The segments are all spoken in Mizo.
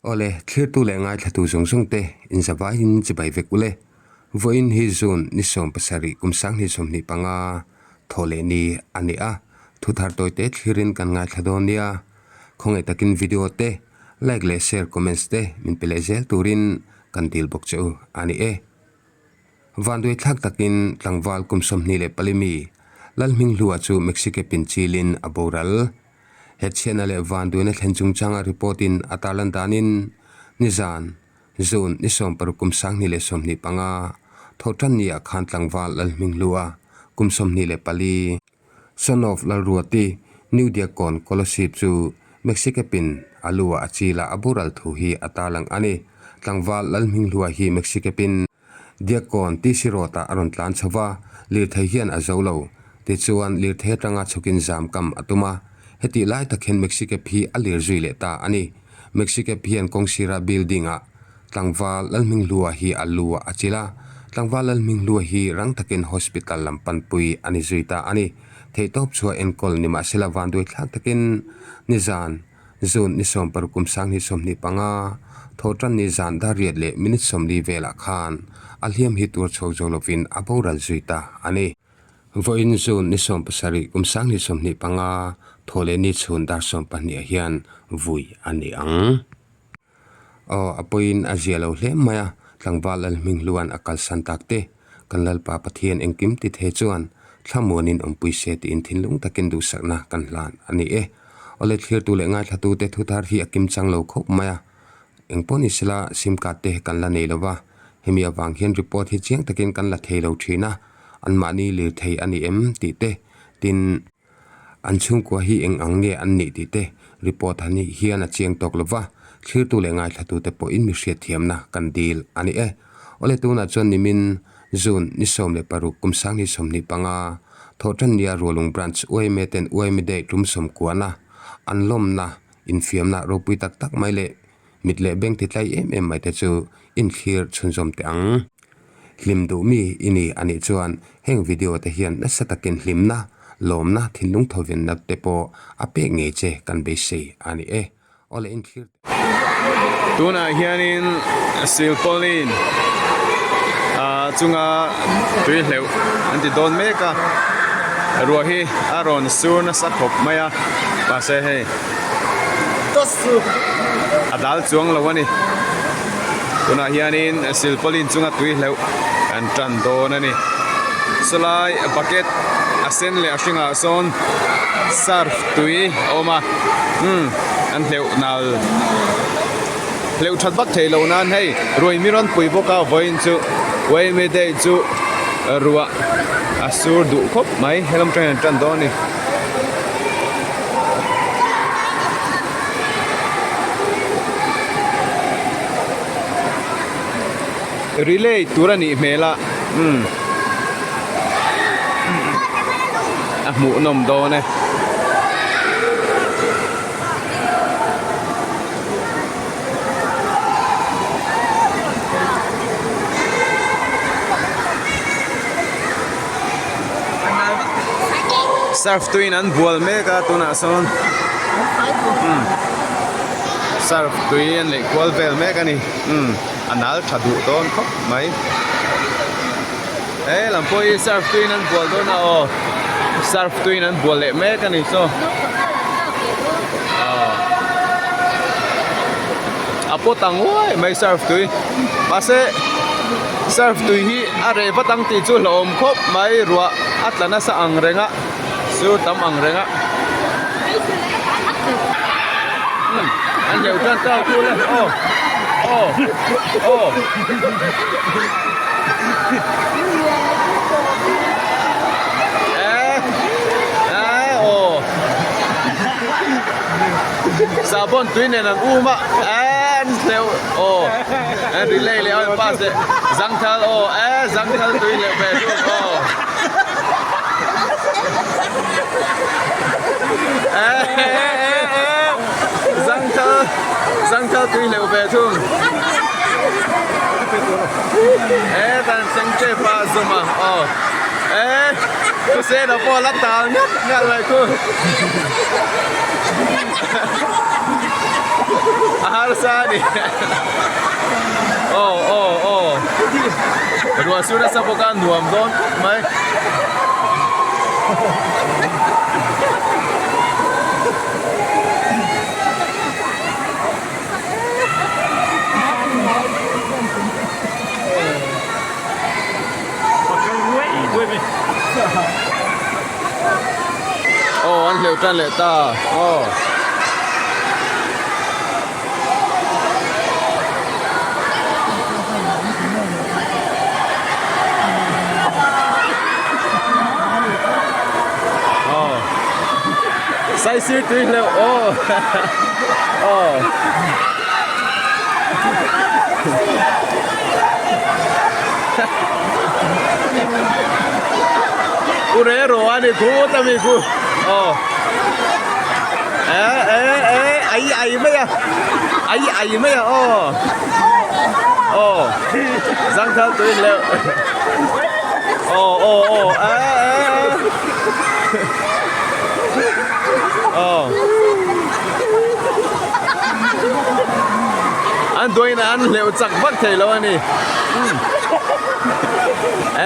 Awle, thlirtu leh ngaithlatu zawng zawng te inzavaiin chibai vek ule. Vawiin hi June ni 17 kum 2025 thaw leh ni a ni a, thu thar tawite thlirin kan ngaithla dawn nia. Khawngaih takin video te like leh share comments te min pe leh zel turin kan dil bawk che u a ni e. Vanduai thlak takin tlangval kum 24 mi Lalhminghlua chu Mexico pinchilin a boral. He chhiatna leh vanduaina thlen chungchanga report in a tarlan danin nizan, June ni 16 kum 2025, thawhtan ni ah khan tlangval Lalhminghlua kum 24, Son of Lalruati, New Diakkawn Kolasib chu Mexicapin a lu ah a chil a a boral thu hi a tarlang a ni. Tlangval Lalhminghlua hi Mexicapin Diakkawn TC Road ah a rawn tlan chho va, lirthei hian a zo lo. Tichuan, lirthei atanga chhukin zam kam a tum a. Hetih lai tak hian Mexicap hi a lir zui leh ta a ni. Mexicap hian kawngsira building ah Tlangval Lalhminghlua hi a lu ah a chilh a, Tlangval Lalhminghlua hi rang takin hospital lam panpui a ni zui ta a ni. Theihtawp chhuah enkawl ni mahsela vanduai thlak takin nizan June ni 16 kum 2025, thawhtan ni zan dar riat leh minute 40 velah khan a hliam hi tur chho zo lovin a boral zui ta a ni. Vawiin June ni 17 kum 2025, thaw leh ni chhun dar 12 ah hian vui a ni ang. Aw, a pawiin a zia lo hle mai a, tlangval Lalhminghluan a kalsan tak te, kan Lalpa Pathian engkim ti the chuan thlamuanin awmpui se tiin thinlung takin duhsakna kan hlan a ni e. Awle thlirtu leh ngaithlatute thuthar hi a kimchang lo khawp mai a, engpawh ni sela sim card te kan la nei lo va, hemi avang hian report hi chiang takin kan la thei lo thin a, anmahni lirthei a ni em tih te, tin. An chhungkua hi eng ang nge an nih tih te report a nih hian a chiang tawk lo va, thlirtu leh ngaithlatute pawhin mi hriatthiamna kan dil a ni e. Awle tunah chuan nimin June ni 16 kum 2025, Thawhtannia Rualung Branch yma ten yma Day tum sawmkuana an lawmna infiamna ropui tak tak mai leh mit leh beng ti tlai em em mai te chu inthlir chhunzawm teh ang. Hlim duh mi i ni a nih chuan heng video te hian nasa takin hlimna, lawmna, thinlung thawvenna te pawh a pek ngei che kan beisei a ni e. Awle inthlir teh. Tunah hianin silpauline ah chunga tui hleuh an ti dawn mek a, ruah hi a rawn sur nasa khawp mai a, mahse hei. A dal chuang lo a ni. Tunah hianin silpauline chunga tui hleuh an tan dawn a ni. Sawlai bucket a sen leh a hringah sawn surf tui a awm a umm an hleuh nal hleuh that vak theih loh nan hei ruai mi rawn pui bawk a vawiin chu yma day chu ruah a sur duh khawp mai helam atangin an tan dawn a ni. Relay tur a nih hmel a umm a hmuh nawm dawn e. Surf tuiin an bual mek a tunah sawn umm surf tui an leh kual vel mek a ni umm a nal tha duh dawn khawp mai he lam pawh hi surf tuiin an bual dawn a aw surf tuiin an bual leh mek a ni saw aw a pawt ang uai mai surf tui mahse surf tui hi a reh vat ang tih chu hlauhawm khawp mai ruah a tla nasa ang reng a sur tam ang reng a umm an hleuh tan ta khu le aw aw aw. Sahbawn tui nen an um a an hleuh aw an relay leh a pass leh zangthal aw e zangthal tui leh ve thung aw e e e e zangthal zangthal tui hleuh ve thung e tan seng che pa zawm a aw e thusena pawh a la tal nghat nghat mai khu. A harsa a ni. Aw aw aw. Ruah chu nasa bawk a nuam dawn khawp mai. Aw an hleuh tan leh ta aw. Aw saisir tui hleuh aw aw. U re ro a ni khu ta mi khu aw e e e ai ai mai a ai ai mai a aw aw zangthal tui leuh aw aw aw e e aw An duain an hleuh chak vak thei lo a ni.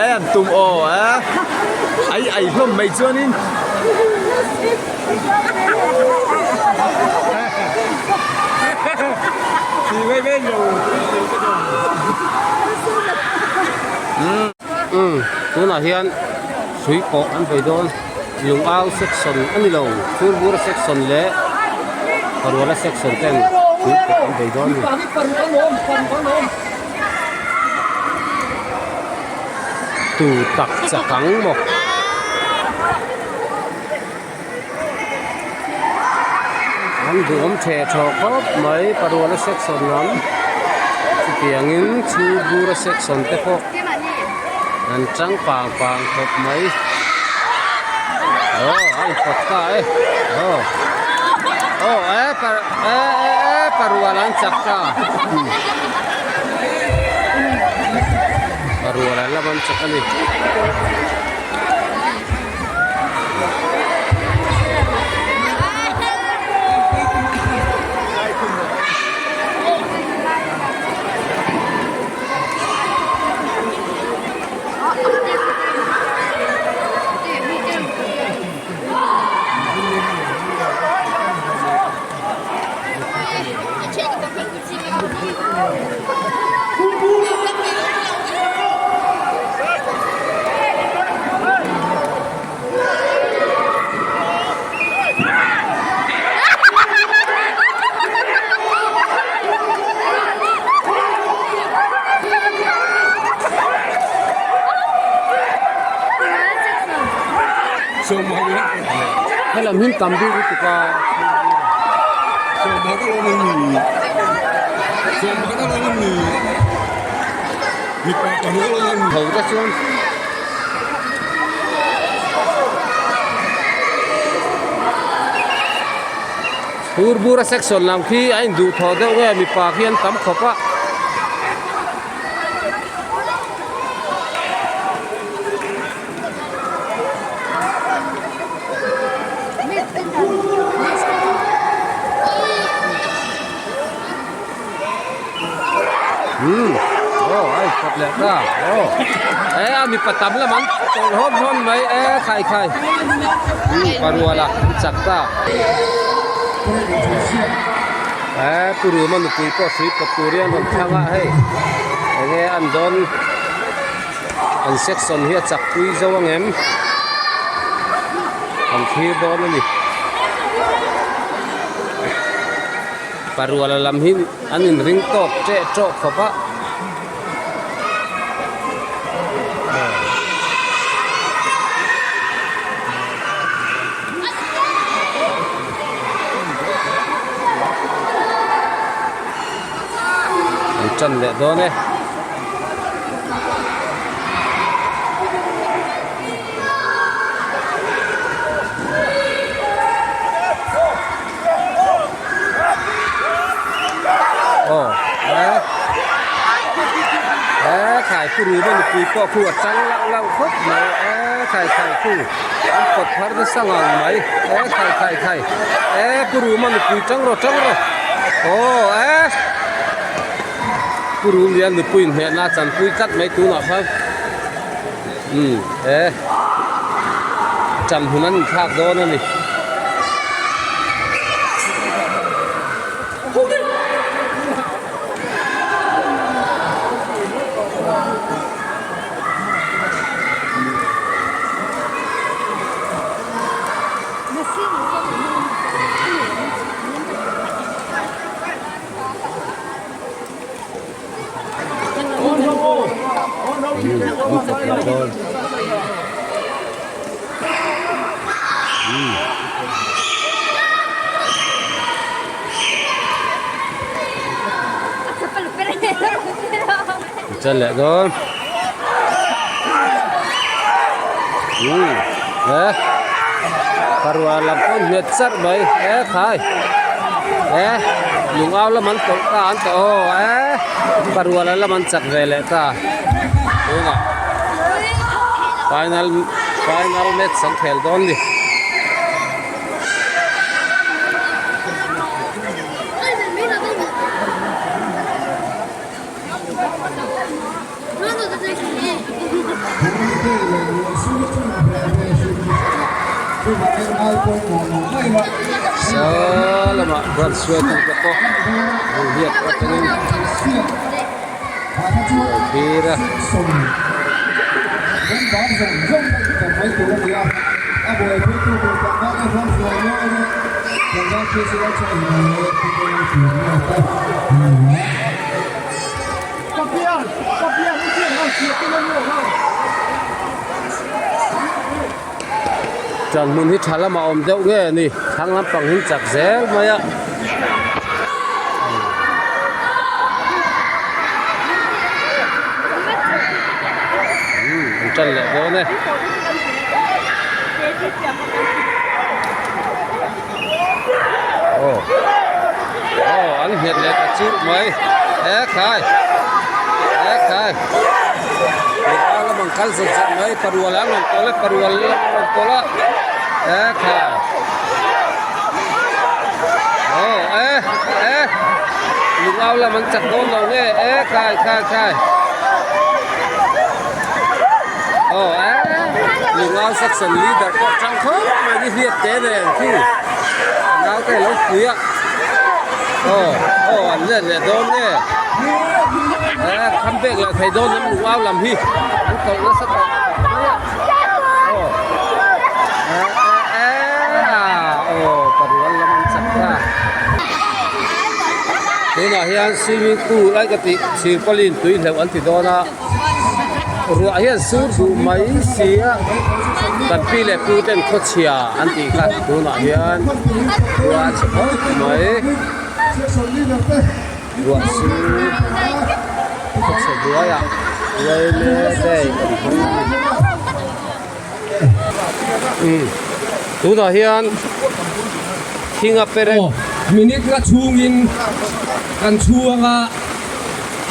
E an tum aw e. Ai ai hlawm mai chuanin. Umm tunah hian hrui pawh an vei dawn lung au section a ni lo chhurbur section leh paruala section ten hrui pawh an vei dawn a ni. Tu tak chak ang maw. An duhawm theh thaw khawp mai paruala section lam chutiangin chhurbura section te pawh an chang pang pang khawp mai aw a inpawt ta e aw aw e e e paruala an chak ta paruala lam an chak a ni. Helam hi tam bik lutuk a. Tho te chuan Phur bura section lam khi a induh thaw deuh nge mipa khi an tam khawp a. Umm aw a inkawp leh ta aw e a mipa tam lam an tawlh hawm hlawm mai e khai khai umm paruala an chak ta e pu Ruma nupui pawh hrui kawp tur hian rawn thlang a hei enge an dawn. An section hi a chak pui zo ang em? Kan thlir dawn a ni. Paruala lam hi an inring tawk teh tawh khawp a. An tan leh dawn e. Aw e e khai pu ru maw nupui pawh khu a tang lauh lauh khawp mai e khai khai khu an pawt phar nasa ngang mai e khai khai khai e pu ru maw nupui tang rawh tang rawh. Aw e Pu Rulian nupui inhmehna a chanpui tlat mai tunah khan umm e ṭan hun an inthlak dawn a ni. Chân leh dawn umm he parua lam pawh nghet charh mai he khai he lung au lam an tawlh ta an tawh aw he parua lam an chak ve leh ta tunah final final match an khel dawn ni. Saw lamah branch hruaitute pawh hriat atangin lo thlir a. Ṭan hmun hi ṭha lamah awm deuh nge a ni thlang lampang hi chak zel mai a. Umm an ṭan leh dawn e. Aw aw an nghet leh ta churh mai he khai he khai mipa lamang kal zet zet mai parual an rawn tawlh e parual an rawn tawlh a he khai aw e e lungau lam an chak dawn lo nge e khai khai khai aw e lungau section leader pawh tang khawp mai ni hriat te nen khi naute lo pui a aw aw an let leh dawn nge e kham pek leh thei dawn em lungau lam hi an tawlh nasa tawh mai a aw e e e a aw parual lam an chak ta tunah hian swimming pool ai ka tih thirpawlin tui hleuh an ti dawn a. Ruah hian sur duh mai si a, kan pi leh pu ten khawchhia an tih kha tunah hian ruah a chhe khawp mai. Ruah sur khawchhe hnuaiah Uaile day kan hmang a ni. Umm tunah hian thinga perek. Minute nga chhungin kan chhuang a.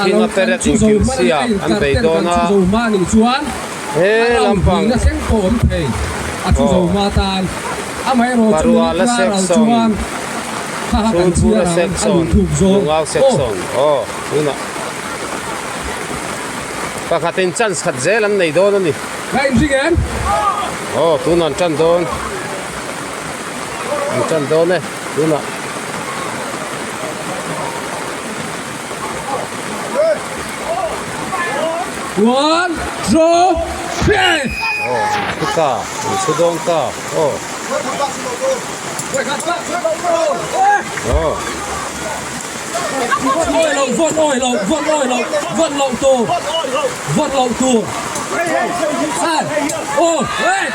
Thinga perek inkilh siam an bei dawn a, he lampang Paruala section, Chhunpura section, Lungau section aw tunah pakhatin chance khat zel an nei dawn a ni. Aw tunah an tan dawn, an tan dawn e tunah. One, two, three. Oh, thu ta, thu dawn ta. Oh. Oh. Oi lo, vawt oi lo, vawt oi lo, vawt lo tur, vawt lo tur. Ai, oh, hey.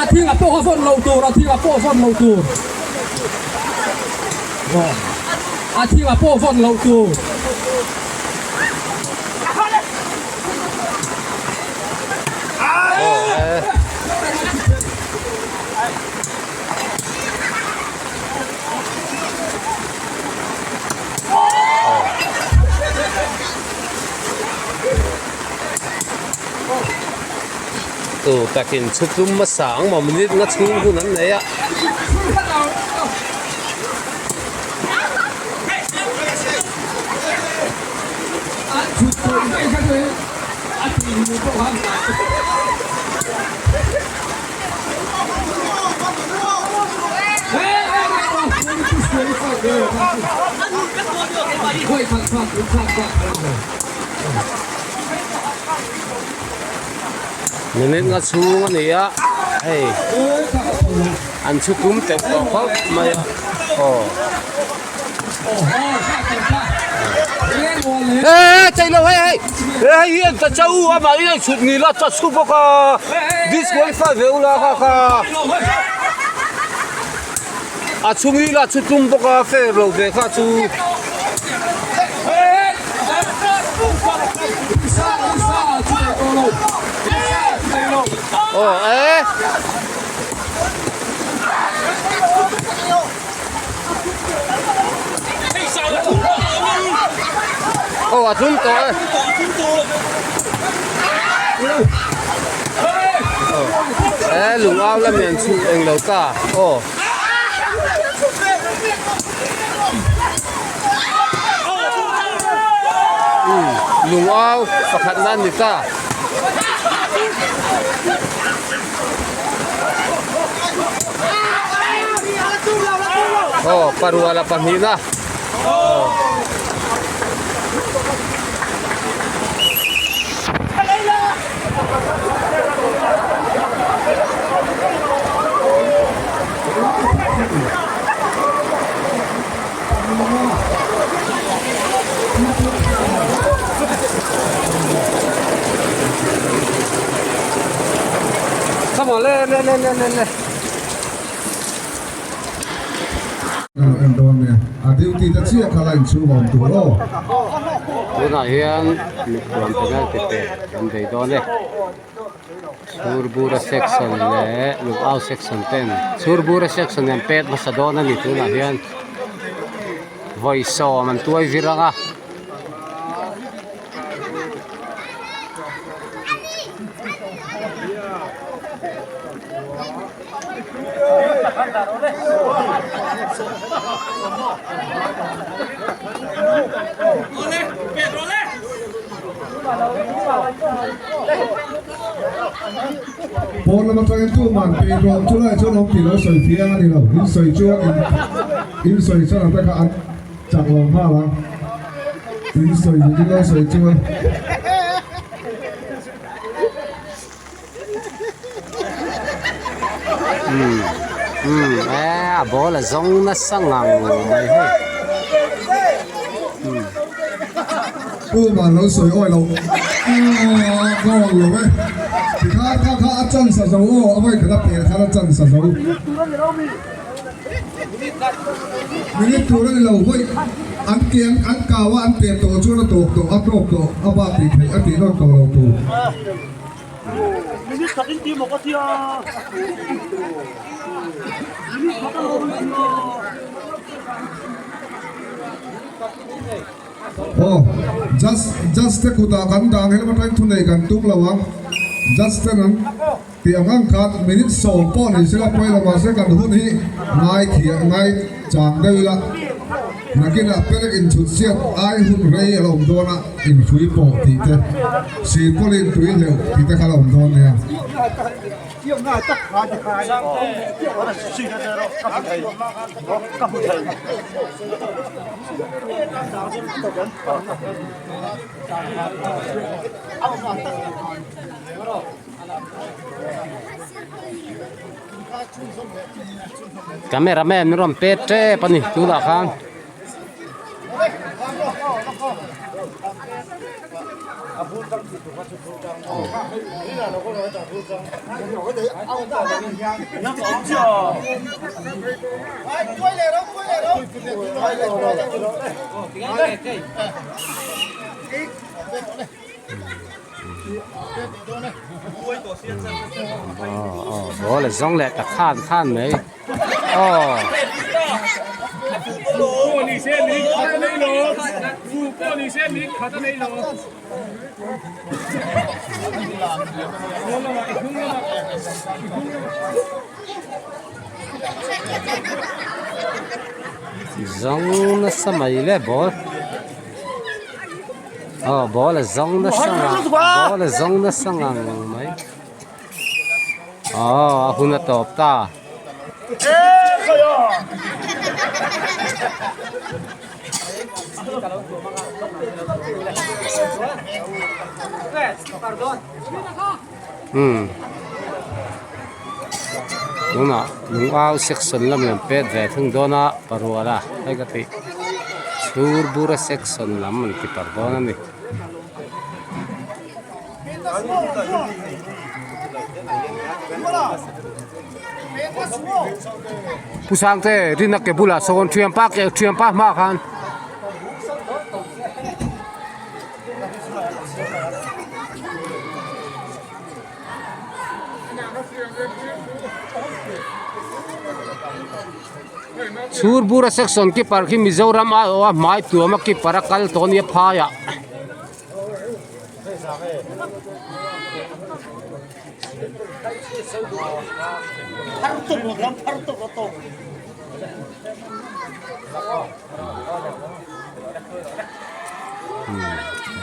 A thing a pawh kha vawt lo tur, a thing a pawh vawt lo tur. A thingah pawh vawn loh tur. Tu takin chhutlum hmasa ang maw minute nga chhung hun an nei a. Minute nga chhung a ni a hei an chhu tum teuh tawh khawp mai a aw. He chei lo hei hei hei hi an ta chau a mahni a chhut ni la ta chhu bawk a disqualify ve ula kha kha a chhung hi la chhu tum bawk a fair lo ve kha chu. Aw e. Aw a tlum tawh e. E lung au lam hian chhuk eng lo ta aw. Lung au pakhat nan ni ta. Aw paruala pahnihna aw. Come on, le le le le le le. En dawn nia a duty te chiah kha la inchhung awm tur aw. Tunah hian mikhuan penalty pek an bei dawn e. Chhurbura section leh Lukau section ten Chhurbura section an pek hmasa dawn a ni tunah hian vawi sawm an tuai vir ang a. Pawn lam atangin tuman peih rawh chulaiah chuan awm tih lo sawi fiang a ni lo. In sawi chuan in sawi chuan ang te kha an chak lo nghal ang. In sawi in lo sawi chuan. Umm umm e a ball a zawng nasa ngang mai hei umm. Tuman lo sawi awi lo aaa goal lo e tikhan kha kha a chance a zo aw a vawi khat a pel khan a chance a zo minute tur a ni lo vawi an ke an kau a an pe tawh chuan a tawk tawh a tawk tawh a bak tih theih a tih nawn tawh lo tur. Aw, Judge Judge te kutah kan dah ang helmet atangin thunei kan tum lo ang. Judge ten an tih ang ang khan minute sawm pawh ni sela pawi lo mahse kan hun hi ngai thiah ngai chang deuh ila nakinah pelek inchhut chiat ai hun rei a lo awm dawn a inhrui pawh tih te sirpawlin tui hleuh tih te kha a lo awm dawn nia. Camera man min rawn pet tep a ni tunah khan. Ball a zawng leh ta khan khan mai aw. Zawng nasa mai le ball. Aw ball a zawng nasa ngang ball a zawng nasa ngang mai aw a hun a tawp ta. Umm tunah lungau section lamin an pet ve thung dawn a paruala hei ka tih chhur bura section lam an ti par dawn a ni. Pu Sangte rinna ke bulah sawn thianpa ke thianpa hmaah khan. Chhur bura section keeper khi Mizoram aiawh a hmai tuam a keeper a kal tawh ania phaiah.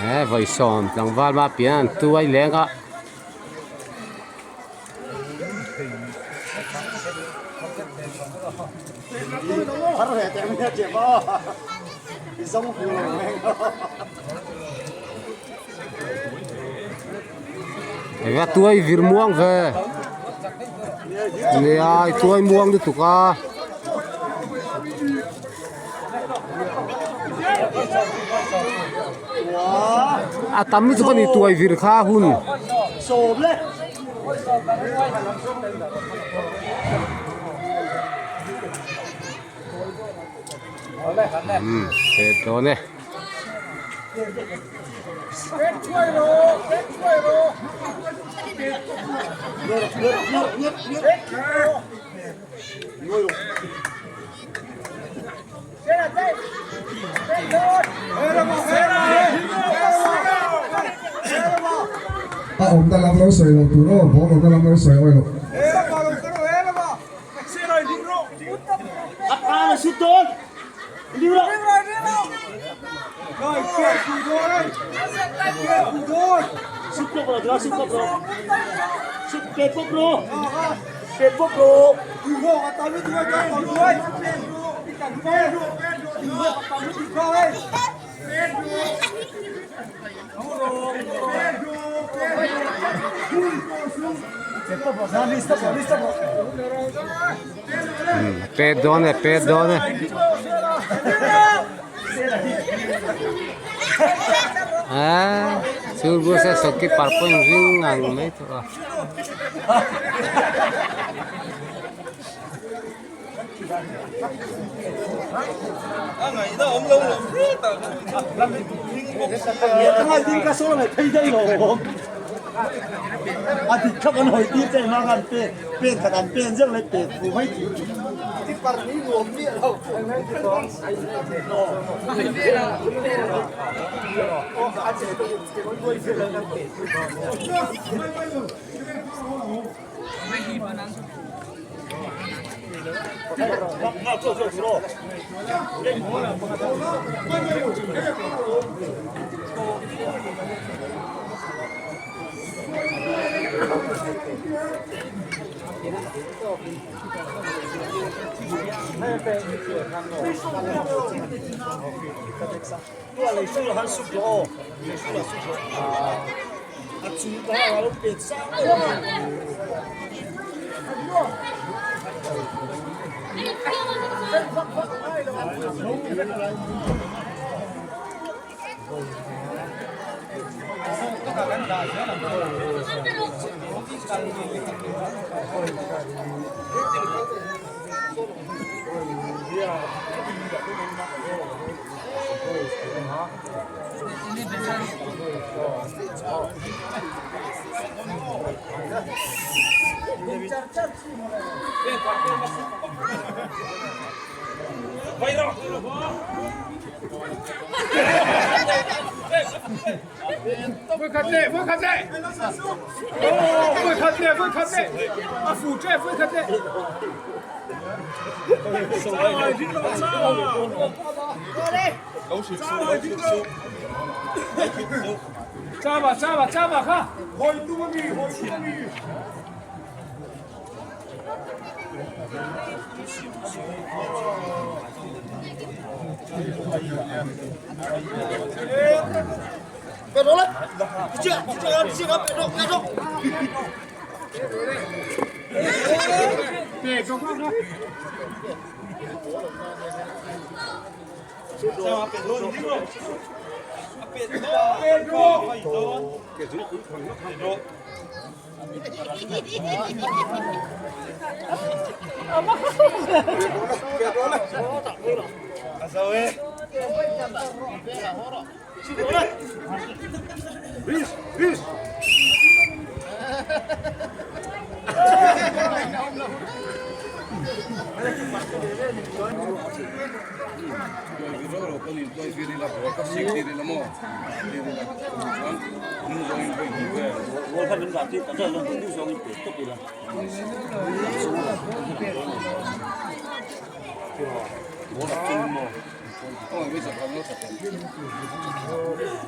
He vawi sawm tlangval mah pian an tuai leng a. Eng a tuai vir muang ve nia i tuai muang lutuk a. A tam lutuk a ni tuai vir kha hun. Umm pet dawn e. A awmna lam lo sawi lo tur aw, ball awmna lam lo sawi awi lo. Pet dawn e pet dawn e. Aa chhungkua se sawki par pawh in ring ngang mai tawh a.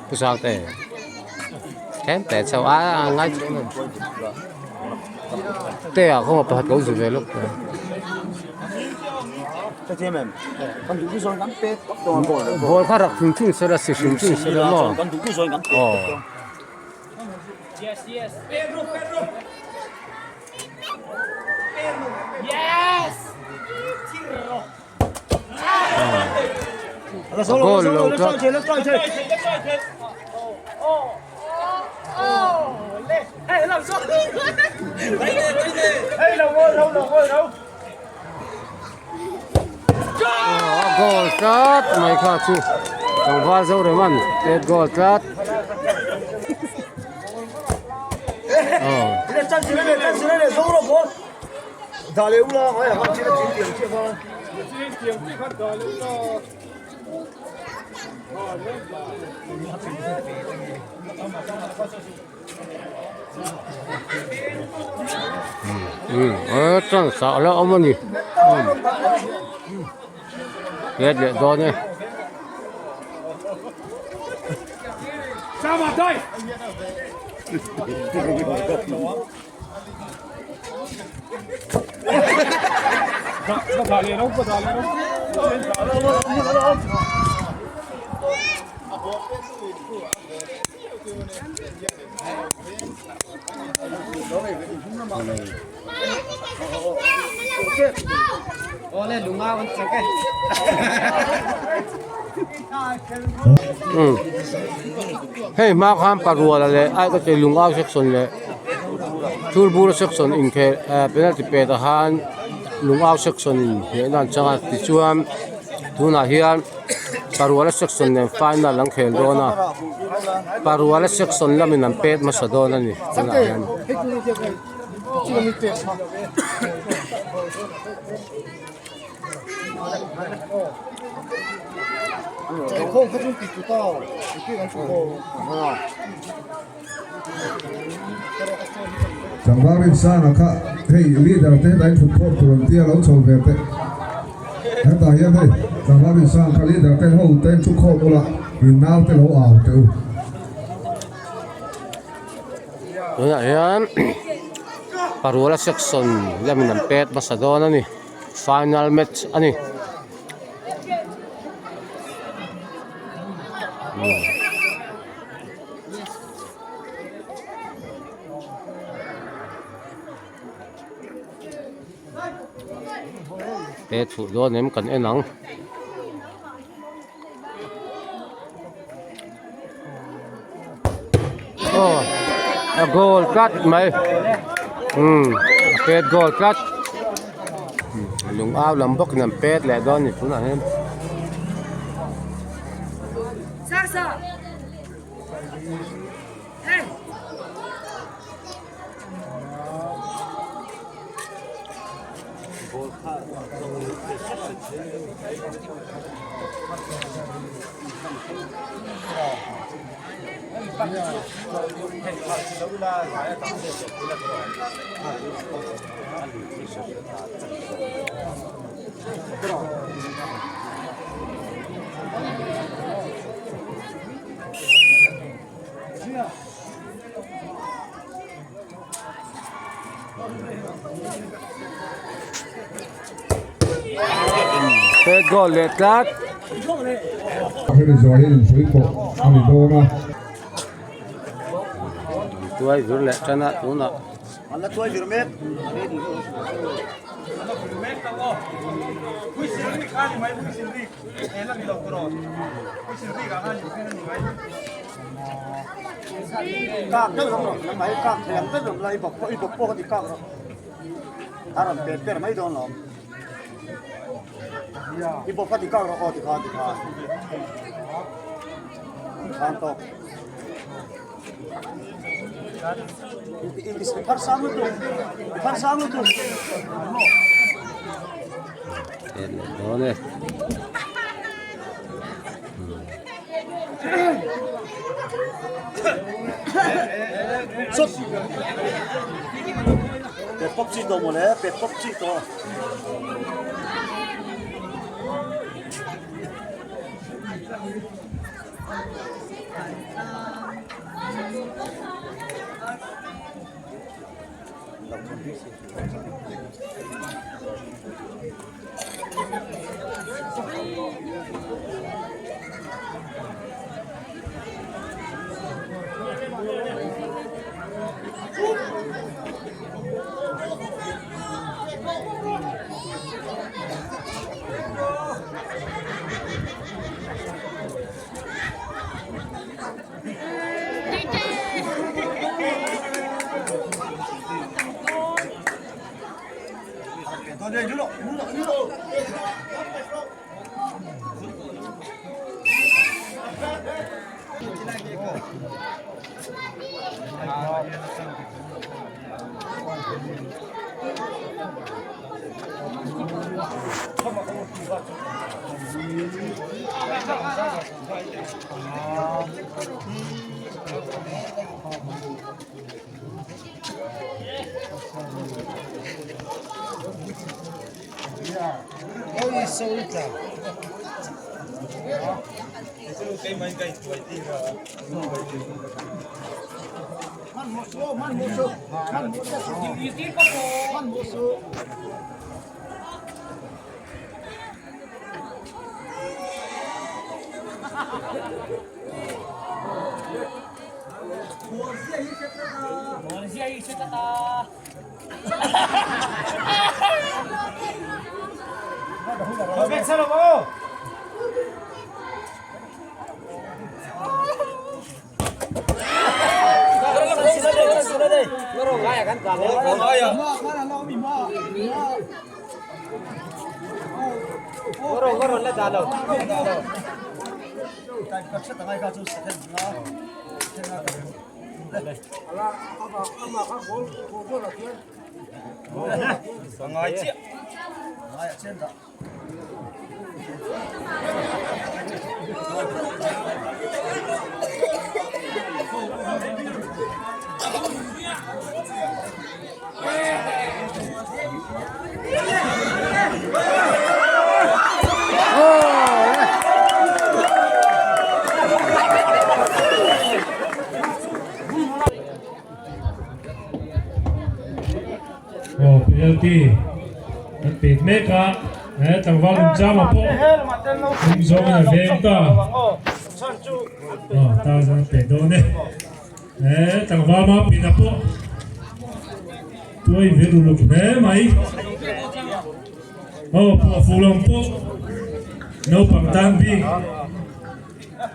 Pu Sangte tlem te chho a a ngai chuang lo te ah khaw pakhat lo zu ve lawk ta ball kha rak thung thung sela si hrim hrim sela maw aw. Goal lo tlat. A goal tlat mai kha chu tlangval Zoreman pet goal tlat. Umm chance a la awm a ni let leh dawn e. Hei hma khan paruala leh ai ka che lung au section leh chulbur section inkhel eh penalty pet ah khan lung au section in hnehna an chang a tichuan tunah hian paruala section nen final an khel dawn a paruala section lamin an pet hmasa dawn a ni tunah hian. Tlangval Rinsana kha hei leader te hetah hian thut khawm tur an tia lo chho ve teh. Hetah hian hei Tlangval Rinsana kha leader te ho te thu khawm ula in nau te lo au teh u. Tunah hian Paruala section lamin an pet hmasa dawn a ni final match a ni. He chhuh dawn em kan en ang. Aw a goal tlat mai umm a pet goal tlat lung au lam bawkin an pet leh dawn a ni tunah hian. Third goal leh tlat. Hemi zawh hi insuih pawh a ni dawn a. Tuai vir leh tan a tunah. An la tuai vir mek. Kak deuh rawh rawh mai kak thei ang deuh rawh la i bawk pawh i bawk pawh ka ti kak rawh a rawn pet ber mai dawn lawm i bawk ka ti kak rawh aw ti khan ti khan khan tawk i phar sang lutuk i phar sang lutuk Pet leh dawn e. Pet pop chi tawh mawle pet pop chi tawh. Aw penalty an pek mek a he tlangval Nunchama pawh hnung zawngin a veng ta aw ta zan a pek dawn e he tlangval Mapina pawh tuai vir uluk hle mai aw pawh fuh lam pawh naupang tan bik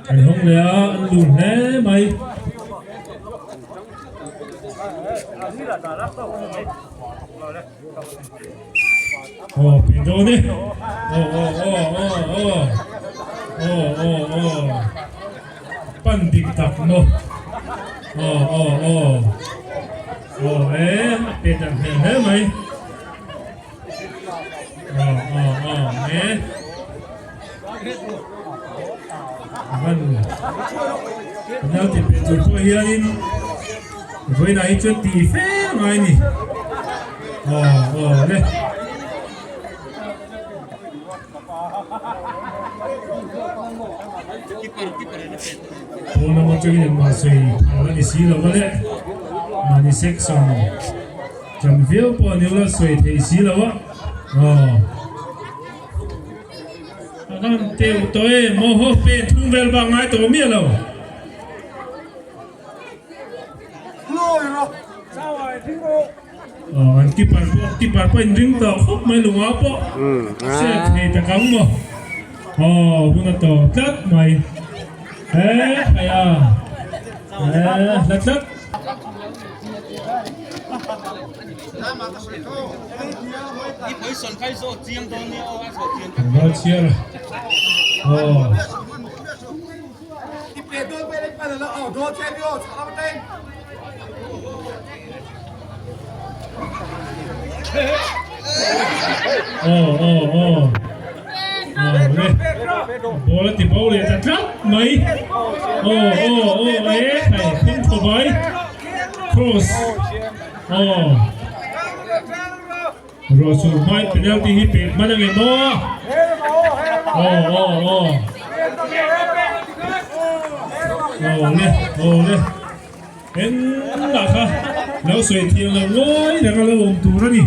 an hawng leh a an lun hle mai. Aw pe dawn e aw aw aw aw aw aw aw aw pan dik tak maw aw aw aw aw e a pe tak hmel hle mai aw aw aw e van penalty pe tur pawh hianin vawiinah hi chuan tih fe a ngai a ni aw aw le. Pawn lam atangin engmah sawi phal a ni si lo a le. Mahni section chan viau pawh a ni ula sawi thei si lo a. Aw. A kan teuh tawh e maw haw pen thum vel bak ngai tawh miah lo. Aw an keeper pawh keeper pawh inring tawh khawp mai lungah pawh set thei tak ang maw aw hun a tawp tlat mai he khai a he hla tlat. Ball chhiar aw. Aw aw aw aw le ball a ti bo leh ta tlat mai aw aw aw e khai khawng thaw bai cross aw ruah sur hmai penalty hi pek hman ange maw aw aw aw aw le aw le. Engmah kha lo sawi thiam lo ngawi reng a lo awm tur a ni.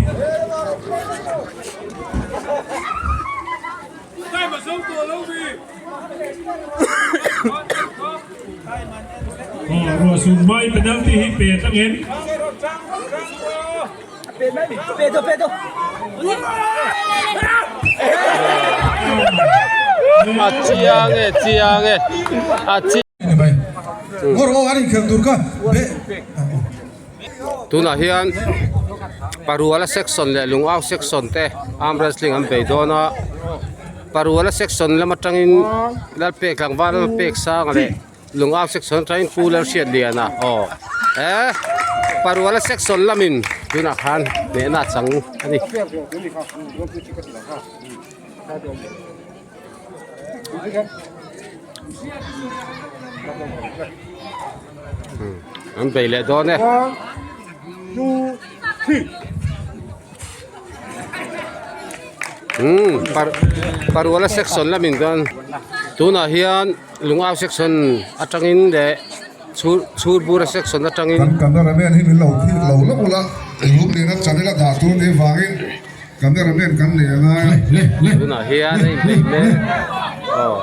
Aw ruah sur mai penalty hi pe tlang em? A chiang e chiang e a chi. Tunah hian Paruala section leh Lungau section te arm wrestling an bei dawn a Paruala section lam atangin Lalpek tlangval Lalpek sanga leh Lungau section atangin Pu Lalhriatliana aw eh Paruala section lamin tunah khan hnehna a chang a ni. An bei leh dawn e. Umm Paruala section lamin chuan tunah hian Lungau section atangin leh Chhurbura section atangin. Kan cameraman hi min lo thik lo lawk ula, Rumliana channel a dah tur nih vangin. Cameraman kan nei a ngai a. Tunah hian a inbeih mek aw.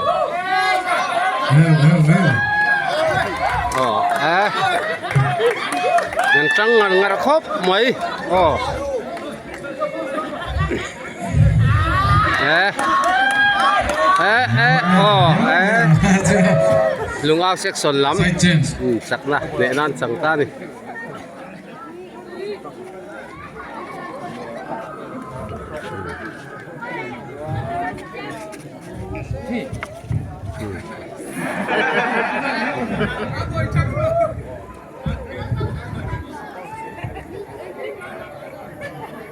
Aw e an tang ngar ngar khawp mai aw e e e aw e lungau section lam chakna leh nan chang ta a ni.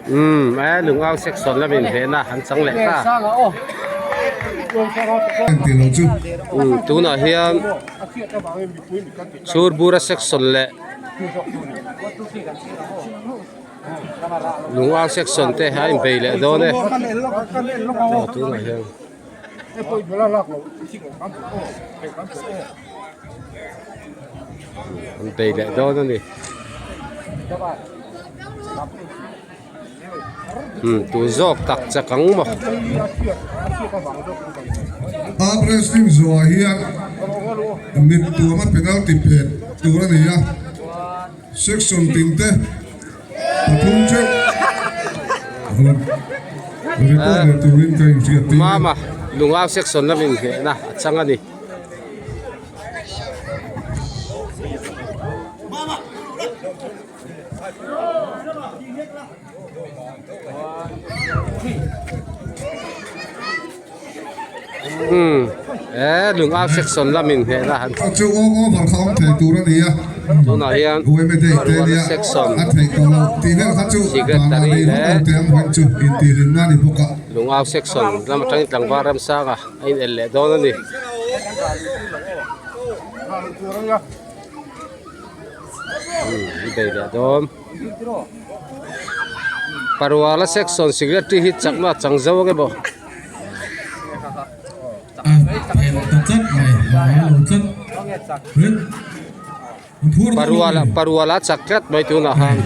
Umm e lungau section lamin hlehna an chang leh ta umm tunah hian chhurbura section leh. Lungau section te a inbei leh dawn e aw tunah hian an bei leh dawn a ni umm tu zawk tak chak ang maw. Arm wrestling zawhah hian mit tuama penalty pek tur a ni a, section tin te pathum theuh rawn report leh turin ka inhriat tir a. Mama Lungau section lamin hnehna a chang a ni. Umm he lungau section lamin hnehna han Chu aw over kha awm thei tur a ni a tunah hian UMA day te nia section a theih tawh lo tih vel kha chu secretary vanah nei leh vak lo teh ang huan chu intihhlimna a ni bawk a. Lungau section lam atangin tlangval Ramsanga a in el leh dawn a ni. Umm i bei leh dawn Paruala section secretary hi chakna a chang zo ange maw. A phelh ta tlat mai a lo tlat. Paruala paruala a chak tlat mai tunah khan.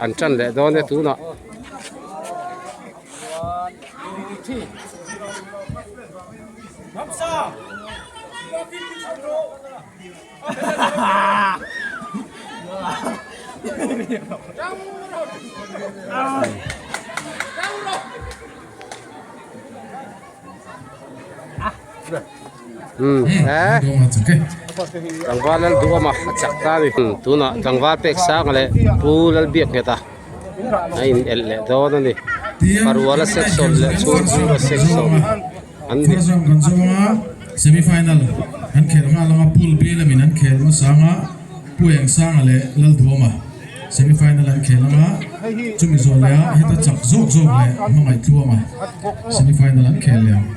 An tan leh dawn e tunah. Tlangval lal duhawm a a chak ta a ni tunah tlangval pek sang leh pu Lalbiakngheta a in elh leh dawn a ni paruala section leh chhungchhunga section an ni. Semi final an khelh nghal anga pool B lamin an khel hmasa anga Pu Engsanga leh Lalduhawma semi final an khel anga chumi zawh leh ah heta chak zawk zawk leh hmangaih tluanga semi final an khel leh ang.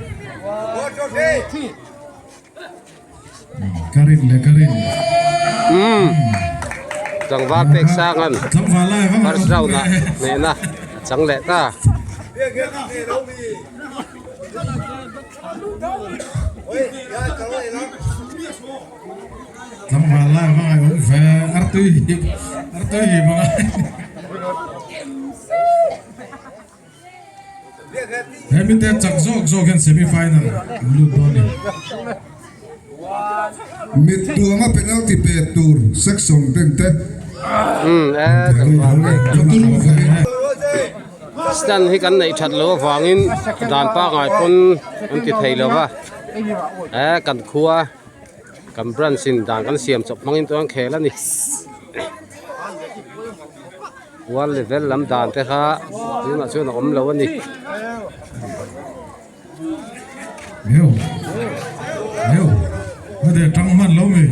Ka rin leh ka rin. Umm tlangval pek sang an first round ah hnehna a chang leh ta. Tlangval lai va ngai awm ve artui hi artui hi va ngai. He mite chak zawk zawk hian semi final an lut dawn a ni. Mit tuanga penalty pek tur section ten te. Stand hi kan neih that loh avangin dan pangngai pawn an ti thei lo va he kan khua kan branch in dan kan siam chawp hmangin chuan khel a ni. World level lam dan te kha tunah chuan a awm lo a ni. Meu meu hade tang hman lo mi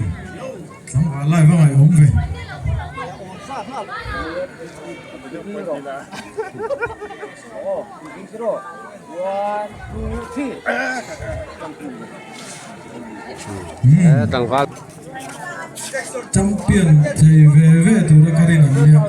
tlangval lai va ngaih awm ve. Tlangval. Champion thei ve ve tura ka rin an nia.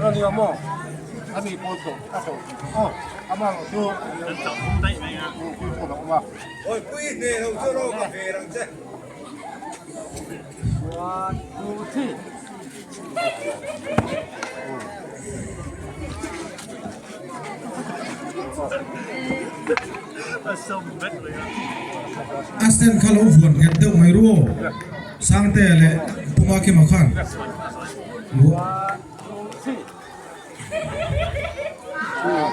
A stand kha lo vuan nghet deuh mai ru aw. Sangtea leh Pu Makima khan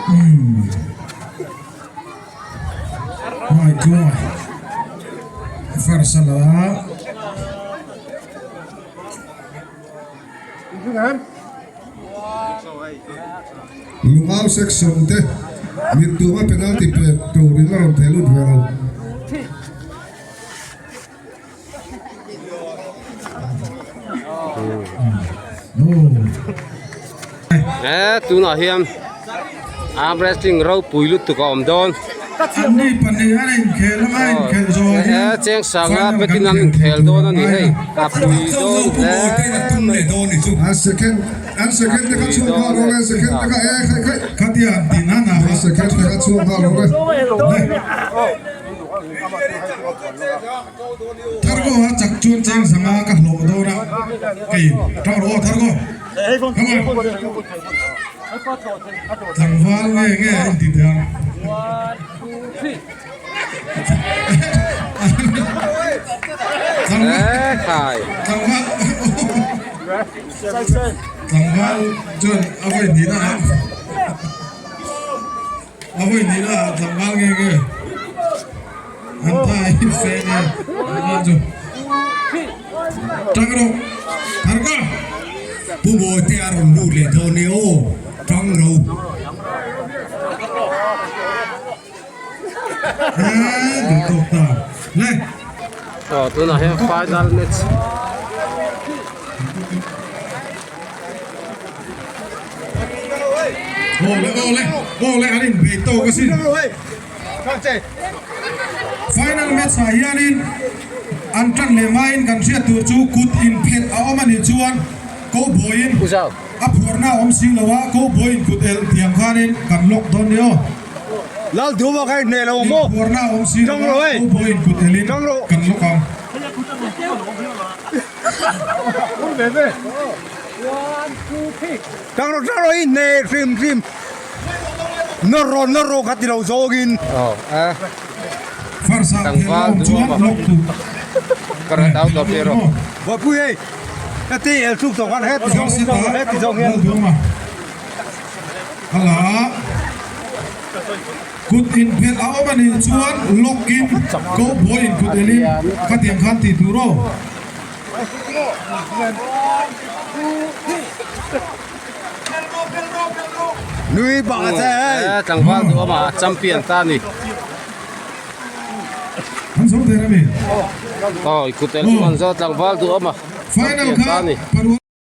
Umm Hmaitlunga first a la a. Lungau section te mittuama penalty pek turin a rawn theh lut ve lo. He tunah hian arm wrestling ropui lutuk a awm dawn. Anni pahnih an inkhel anga inkhel zawh hian He cheng sanga petin an inkhel dawn a ni hei a pui dawn hle mai. An second an second te kha chhuak nghal rawh le second te kha e khai khai. Khatia an tih nan ah. An second te kha chhuak nghal rawh le. Thargo a chak chuan cheng zanga ka hlawh dawn a kei tang rawh aw Thargo come on tlangval nge nge a inti teh ang tlangval tlangval chuan a vawi hnihna ah A vawi nih na ah tlangval nge nge an tha hi fe nia tlangval chu tang rawh thar ka. Pu Bawi te a rawn lut leh dawn e aw tang ro. Eee duh tawk ta le. Aw tunah hian final match. Awle awle awle an inbei tawk asin. Final match ah hianin an tan leh hmain kan hriat tur chu kut inphelh a awm a nih chuan Cowboy-in a phuarna a awm si lo a, Cowboy-in kut elh tiang khanin kan lock dawn nia aw. Inphuarna a awm si lo a, Cowboy-in kut elhin kan lock ang. Tang rawh tang rawh i hne hrim hrim nawr rawh nawr rawh kha ti lo zawngin. Aw a Farsa tlangval khelawm duh chuan awm a lock tu ka rawn au tawp tir rawh. Bawihpui hei ka ti el thluk tawh khan heti zawng Farsa heti zawng hian. Lalduama a la a kut inphelh a awm a nih chuan lock in cowboy in kut elin khatiang khan tih tur aw. Nui bak a che hei. Eh tlangval duh awm a champion ta ni. An zo der a mi. Aw i kut el chu an zo tlangval duh awm a Final champion kha ta ni. Parua.